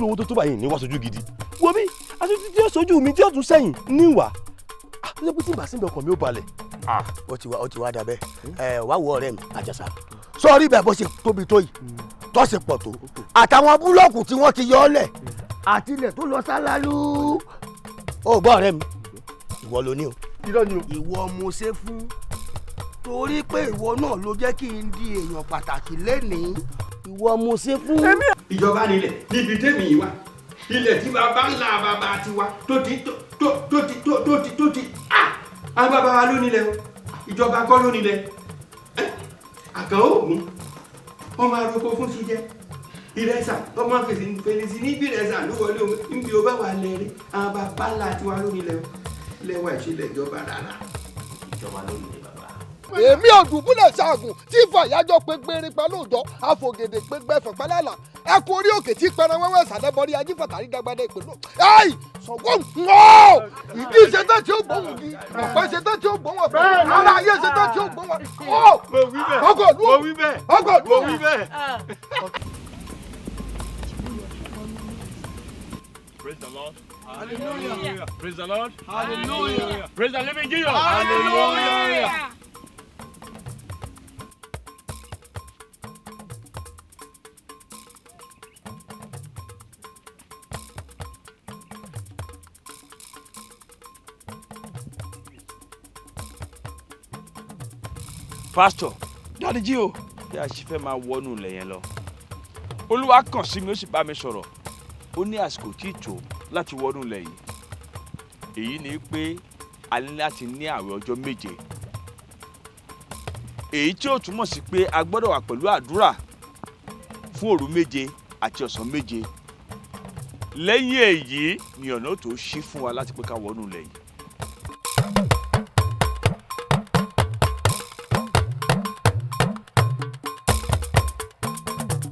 Adúrò owó tó tó báyìí ní wá sojú gidi. Wo bí aṣojú tí ó sojú mi tí ó tún sẹ́yìn níwà. Ó ṣe pé tí ìgbà síbi ọkàn mi ó balẹ̀. Ó ti wá dàbẹ́. Ẹ wá wo ọ̀rẹ́ mi Àjàsà, sọ́ọ́rí bẹ́ẹ̀ bó ṣe tóbi tó yìí, tó ṣe pọ̀ tó, àtàwọn búlọ́ọ̀kù tí wọ́n ti yọ ọ́ lẹ̀ àti ilẹ̀ tó lọ sálálú. Ó gbọ́, ọ̀rẹ́ mi, ìwọ ló ní o. Irọ́ ni o. Ìwọ mo ṣe fún torí pé ìwọ náà ló jẹ́ kí n di èèyàn pàtàkì lénìí. Ìwọ mo ṣe fún. Ìjọba nílẹ̀ níbi tẹ́mi yìí wá, ilẹ̀ tí bàbá ńlá bàbá tiwa tó ti tó tó ti tó tó ti tó ti ah, àwọn bàbá wa ló nílẹ̀ o, ìjọba kọ́ ló nílẹ̀. Àkàn òògùn wọ́n máa roko fún sí jẹ ìrẹsà, ọmọ fèsì fèsì níbi ìrẹsà ló wọlé omi níbi ó bá wà lẹ́rìí. Àwọn bàbá ńlá tiwa ló nílẹ̀ o, ilẹ̀ wa ìṣẹ̀lẹ̀ ìjọba rárá. Ìjọba ló nílẹ̀, bàbá. Èmi ọ̀dùnbúlẹ̀ ṣaagùn tí fàyájọ́ pé gbére pa lóòjọ́, àfògèdè pé gbẹ̀fẹ̀ pálálà, ẹkùn orí òkè tí pẹran wẹ́wẹ́ sàdẹ́bọrí ajífàtàrí dàgbàdà ìpèlú ẹ́ẹ̀ sọ̀gbọ́n ńgọ́ ìdí ṣetán tí ó gbóhùn gi ọ̀pẹ, ṣetán tí ó gbóhùn ọ̀pẹ, ara ayé ṣetán tí ó gbóhùn ọ̀ ọkọ̀ lù ọkọ̀ lù. Praise the Lord. Hallelujah. Praise the Lord. Hallelujah. Praise the living Jesus. Hallelujah. Pastor, Daddy G.O, bí a ṣe fẹ́ máa wọnú ilẹ̀ yẹn lọ, Olúwa kàn sí mi, ó sì bá mi sọ̀rọ̀. Ó ní àsìkò tí ì tó láti wọnú ilẹ̀ yìí. Èyí ni pé a ní láti ní àwẹ̀ ọjọ́ 7, èyí tí ó túmọ̀ sí pé a gbọ́dọ̀ wà pẹ̀lú àdúrà fún òru 7 àti ọ̀sán 7. Lẹ́yìn èyí ni ọ̀nà tó ṣí fún wa láti pé ká wọnú ilẹ̀ yìí.